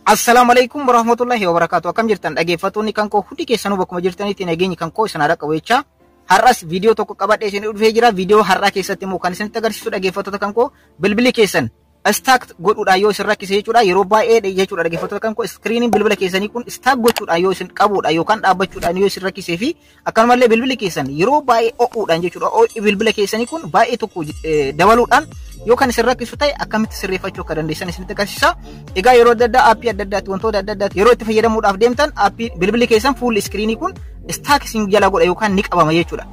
Assalaamu alaikum warahmatullahi wabarakatuh. Akkam jirtan, dhaggeeffattoonni kan koo hundi keessanuu? Bakkuma jirtanitti nageenyi kan koo isin haa dhaqqabu jechaa, har'as viidiyoo tokko qabadhee isin dhufee jira. Viidiyoo har'aa keessatti immoo kan isinitti agarsiisu, dhaggeeffattoota kan koo, bilbilli keessan stuck godhuudhaan yoo isin rakkise jechuudha. Yeroo baay'ee jechuudha, dhaggeeffattoota kan koo, iskiriiniin bilbila keessanii kun stuck gochuudhaan yoo isin qabuudha yookaan dhaabbachuudhaan yoo isin rakkisee fi akkanumallee bilbilli keessan yeroo baay'ee ho'uudhaan jechuudha. Ho'i bilbila keessanii kun baay'ee tokko dabaluudhaan yoo kan isin rakkisu ta'e, akkamitti sirreeffachuu akka dandeessan isinitti agarsiisa. Egaa yeroo adda addaa aappii adda addaatti, wantoota adda addaatti yeroo itti fayyadamuudhaaf deemtan, aappii bilbilli keessan fuulli iskiriinii kun stuck isin jala godha yookaan ni qabama jechuudha.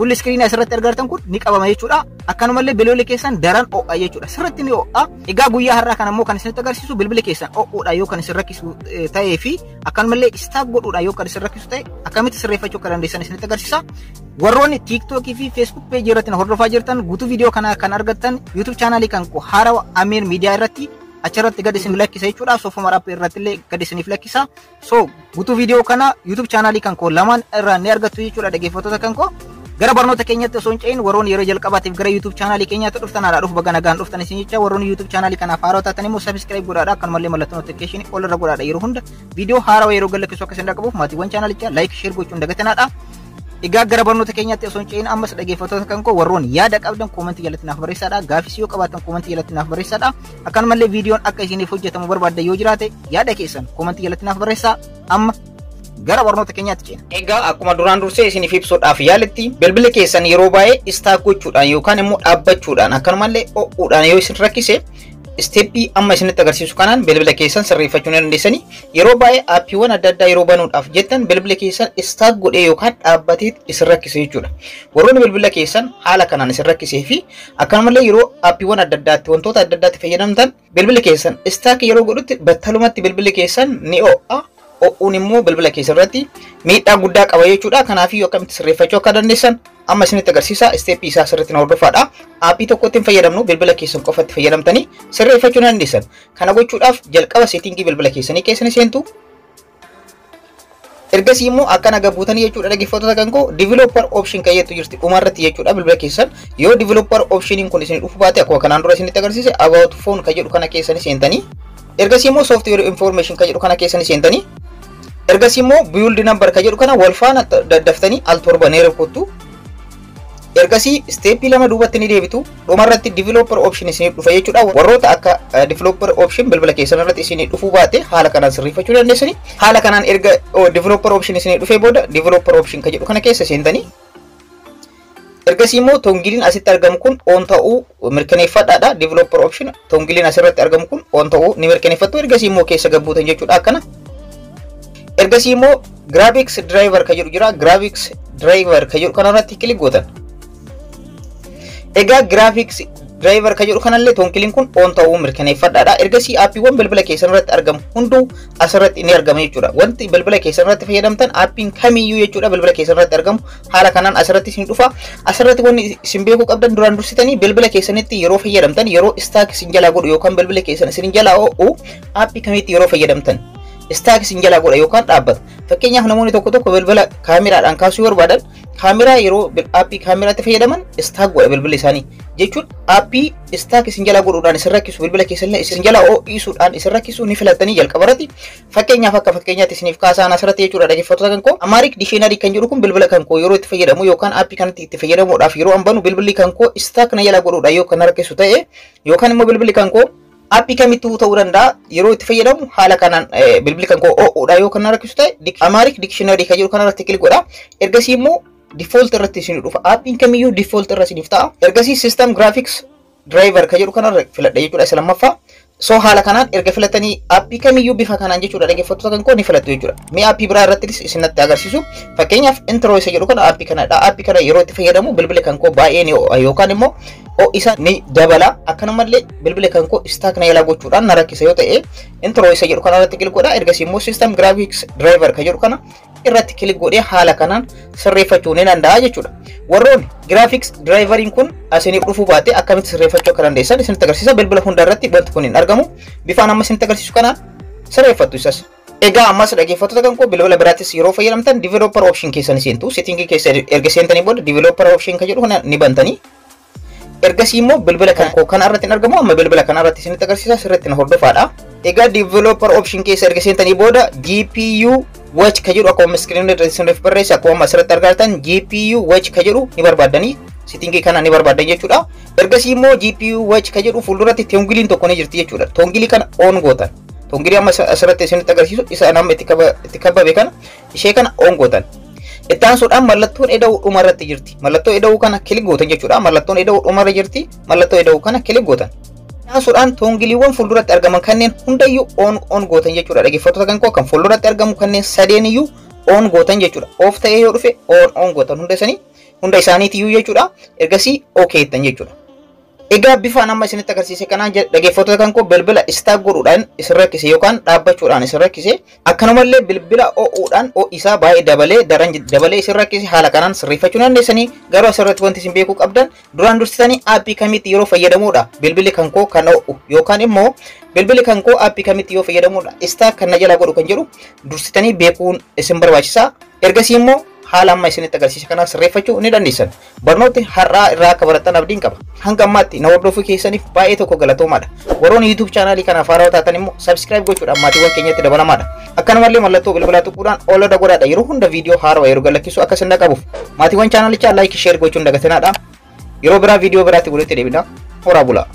Fuulli iskiriinii asirratti argartan kun ni qabama jechuudha. Akkanumallee bilbilli keessan daran ho'a jechuudha. Sirriitti ni ho'a. Egaa guyyaa har'aa kana immoo kan isinitti agarsiisu, bilbilli keessan ho'uudha yoo kan isin rakkisu ta'ee fi akkanumallee stuck godhuudha yoo kan isin rakkisu ta'e, akkamitti sirreeffachuu akka dandeessan isinitti agarsiisa. Warroonni TikTokii fi Facebook peejii irratti na hordofaa jirtan, guutuu viidiyoo kanaa kan argattan YouTube chaanaalii kan koo Haarawa Amir Miidiyaa irratti, achirratti gad isin lakkisa jechuudha. Soofuma Raap irratti illee gad isiniif lakkisa. So guutuu viidiyoo kana YouTube chaanaalii kan koo lamaan irraa ni argattu jechuudha, dhaggeeffattoota kan koo. Gara barnoota keenyatti osoo hin ce'in, warroonni yeroo jalqabaatiif gara YouTube chaanaalii keenyaatti dhuftan, haadha dhufu, baga nagaan dhuftan isin jecha. Warroonni YouTube chaanaalii kanaaf haarawaa taatan immoo subscribe godhaadha, akkanumallee mallattoo notification ol irra godhaadha, yeroo hunda viidiyoo haarawaa yeroo gadlakkisu akka isin dhaqqabuuf. Maatiiwwan chaanaalichaa like, share gochuun dagatanaadha. Egaa gara barnoota keenyaatti osoo hin ce'in, ammas dhaggeeffattoota kan koo, warroonni yaada qabdan koomentii jalatti naaf barreessaadha. Gaafis yoo qabaattan koomentii jalatti naaf barreessaadha. Akkanumallee viidiyoon akka isiniif hojjetamu barbaaddan yoo jiraate, yaada keessan koomentii jalatti naaf barreessaa. Amma gara barnoota keenyaatti ceena. Egaa akkuma duraan dursee isiniif ibsuudhaaf yaaletti, bilbilli keessan yeroo baay'ee stuck gochuudhaan yookaan immoo dhaabbachuudhaan, akkanumallee ho'uudhaan yoo isin rakkise, isteeppii amma isinitti agarsiisu kanaan bilbila keessan sirreeffachuu ni dandeessanii. Yeroo baay'ee aappiiwwan adda addaa yeroo banuudhaaf jettan, bilbila keessan stuck godhee yookaan dhaabbatee isin rakkise jechuudha. Warroonni bilbila keessan haala kanaan isin rakkisee fi akkanumallee yeroo aappiiwwan adda addaatti, wantoota adda addaatti fayyadamtan, bilbilli keessan stuck yeroo godhutti battalumatti bilbilli keessan ni ho'a. Ho'uun immoo bilbila keessan irratti miidhaa guddaa qaba jechuudha. Kanaafiyyuu akkamitti sirreeffachuu akka dandeessan amma isinitti agarsiisa. Isteeppii isaa sirriitti na hordofaadha. Aappii tokkotti hin fayyadamnu, bilbila keessan qofatti fayyadamtanii sirreeffachuu ni dandeessan. Kana gochuudhaaf jalqaba seetingii bilbila keessanii keessa ni seentu. Ergasii immoo akkana gabbuutanii jechuudha, dhaggeeffattoota kan koo, developer option kan jettu jirti dhumarratti jechuudha. Bilbila keessan yoo developer optioniin kun isin dhufu baate, akkuma kanaan dura isinitti agarsiise, about phone kan jedhu kana keessa ni seentanii, ergasii immoo software information kan jedhu kana keessa ni seentanii, ergasii immoo build number kan jedhu kana wal faana daddaftanii al 7 ni rukuttu. Ergasii isteeppii 2 duubatti ni deebitu. Dhumarratti developer option isiniif dhufa jechuudha. Warroota akka developer option bilbila keessan irratti isinii dhufuu baate, haala kanaan sirreeffachuu dandeessanii. Haala kanaan erga developer option isinii dhufee booda, developer option kan jedhu kana keessa seentanii, ergasii immoo toggleiin asitti argamu kun on ta'uu mirkaneeffadhaadha. Developer option toggleiin asirratti argamu kun on ta'uu ni mirkaneeffattu. Ergasii immoo keessa gabbuutan jechuudha akkana. Ergasii immoo graphics driver kan jedhu jira. Graphics driver kan jedhu kanarratti click gootan. Egaa graphics driver kan jedhu kanallee toggleiin kun on ta'uu mirkaneeffadhaadha. Ergasii aappiiwwan bilbila keessan irratti argamu hunduu asirratti ni argama jechuudha. Wanti bilbila keessan irratti fayyadamtan aappiin kamiyyuu jechuudha bilbila keessan irratti argamu haala kanaan asirratti isin dhufa. Asirratti wanni isin beekuu qabdan, duraan dursitanii bilbila keessanitti yeroo fayyadamtan, yeroo stuck isin jalaa godhu yookaan bilbila keessan isin jalaa ho'u, aappii kamitti yeroo fayyadamtan stuck isin jalaa godha yookaan dhaabbata? Fakkeenyaaf, namoonni tokko tokko bilbila kaameraadhaan kaasuu barbaadan, kaameraa yeroo aappii kaameraatti fayyadaman stuck godha bilbilli isaanii jechuun. Aappii stuck isin jalaa godhuudhaan isin rakkisu, bilbila keessan isin jalaa ho'isuudhaan isin rakkisu ni filattanii jalqaba irratti. Fakkeenyaaf, akka fakkeenyaatti isiniif kaasaan asirratti jechuudha, dhaggeeffattoota kan koo, Amharic dictionary kan jedhu kun bilbila kan koo yeroo itti fayyadamu yookaan aappii kanatti itti fayyadamuudhaaf yeroo an banu, bilbilli kan koo stuck na jalaa godhuudhaan yoo kan rakkisu ta'e, yookaan immoo bilbilli kan koo aappii kamittuu ta'uu danda'a, yeroo itti fayyadamu haala kanaan bilbilli kan koo ho'uudha yoo kan rakkisu ta'e, Amharic dictionary kan jedhu kanarratti click godha. Ergasii immoo default irratti isin dhufa. Aappiin kamiyyuu default irra isiniif ta'a. Ergasii system graphics driver kan jedhu kanarra filadha jechuudha isa lammaffaa. So haala kanaan erga filatanii, aappii kamiyyuu bifa kanaan jechuudha, dhaggeeffattoota kan koo, ni filattu jechuudha. Mee aappii biraa irrattis isinatti agarsiisu. Fakkeenyaaf, intro isa jedhu kana, aappii kanadha. Aappii kana yeroo itti fayyadamu bilbila kan koo baay'ee ni ho'a yookaan immoo ho'isa ni dabala. Akkanumallee bilbila kan koo stuck na jalaa gochuudhaan na rakkisa yoo ta'e, intro isa jedhu kana irratti click godha. Ergasii immoo system graphics driver kan jedhu kana irratti click godhee haala kanaan sirreeffachuu ni danda'a jechuudha. Warroonni graphics driveriin kun asiniif dhufuu baate, akkamitti sirreeffachuu akka dandeessan isinitti agarsiisa. Bilbila hunda irratti wanti kun hin argamu. Bifaan amma isinitti agarsiisu kanaan sirreeffattu isas. Egaa ammas, dhaggeeffattoota kan koo, bilbila biraattis yeroo fayyadamtan developer option keessan seentu. Settingii keessa erga seentanii booda developer option kan jedhu kana ni bantanii. Ergasii immoo bilbila kan koo kana irratti hin argamu, amma bilbila kana irratti isinitti agarsiisa, sirriitti na hordofaadha. Egaa developer option keessa erga seentanii booda GPU watch ka jedhu akkuma screen irratti isiniif barreesse, akkuma asirratti argattan GPU watch ka jedhu ni barbaaddanii, settingii kana ni barbaaddan jechuudha. Ergasii immoo GPU watch ka jedhu fuulduratti toggleiin tokko ni jirti jechuudha. Toggle kana on gootan. Toggle amma asirratti isinitti agarsiisu, isa nama itti kababe kana, ishee kana on gootan. Itti aansuudhaan mallattoon ida'uu dhumarratti jirti. Mallattoo ida'uu kana click gootan jechuudha. Mallattoon ida'uu dhumarra jirti. Mallattoo ida'uu kana click gootan. Itti aansuudhaan toggleiiwwan fuulduratti argaman kanneen hundayyuu on on gootan jechuudha. Dhaggeeffattoota kan koo, kan fuulduratti argamu kanneen sadeeniyyuu on gootan jechuudha. Off ta'ee yoo dhufe on on gootan hunda isaanii, hunda isaaniitiyyuu jechuudha. Ergasii okay jettan jechuudha. Egaa bifaan amma isinitti agarsiise kanaan, dhaggeeffattoota kan koo, bilbila stuck godhuudhaan isin rakkise yookaan dhaabbachuudhaan isin rakkise, akkanumallee bilbila o'uudhaan isaa baay'ee dabalee, daran dabalee isin rakkise, haala kanaan sirreeffachuu dandeessanii. Garuu asirratti wanti isin beekuu qabdan, duraan dursitanii aappii kamitti yeroo fayyadamuudha bilbilli kan koo kan o'u yookaan immoo bilbilli kan koo aappii kamitti yoo fayyadamuudha stuck kan na jala godhu kan jedhu dursitanii beekuun isin barbaachisa. Ergasii immoo haala amma isinitti agarsiisa kanaan sirreeffachuu ni dandeessan. Barnooti har'aa irraa akka barattan abdiin qaba. Hanga ammaatti na hordofuu keessaniif baay'ee tokko galatoomaadha. Warroonni YouTube chaanaalii kanaaf haarawaa taatan immoo subscribe gochuudhaan maatiiwwan keenyatti dabalamaadha. Akkanumallee mallattoo bilbilaa tuquudhaan ol godhaadha, yeroo hunda viidiyoo haarawaa yeroo gadlakkisu akka isin dhaqabuuf. Maatiiwwan chaanaalichaa like, share gochuun dagatinaadha. Yeroo biraa viidiyoo biraatti walitti deebina. Horaa bulaa.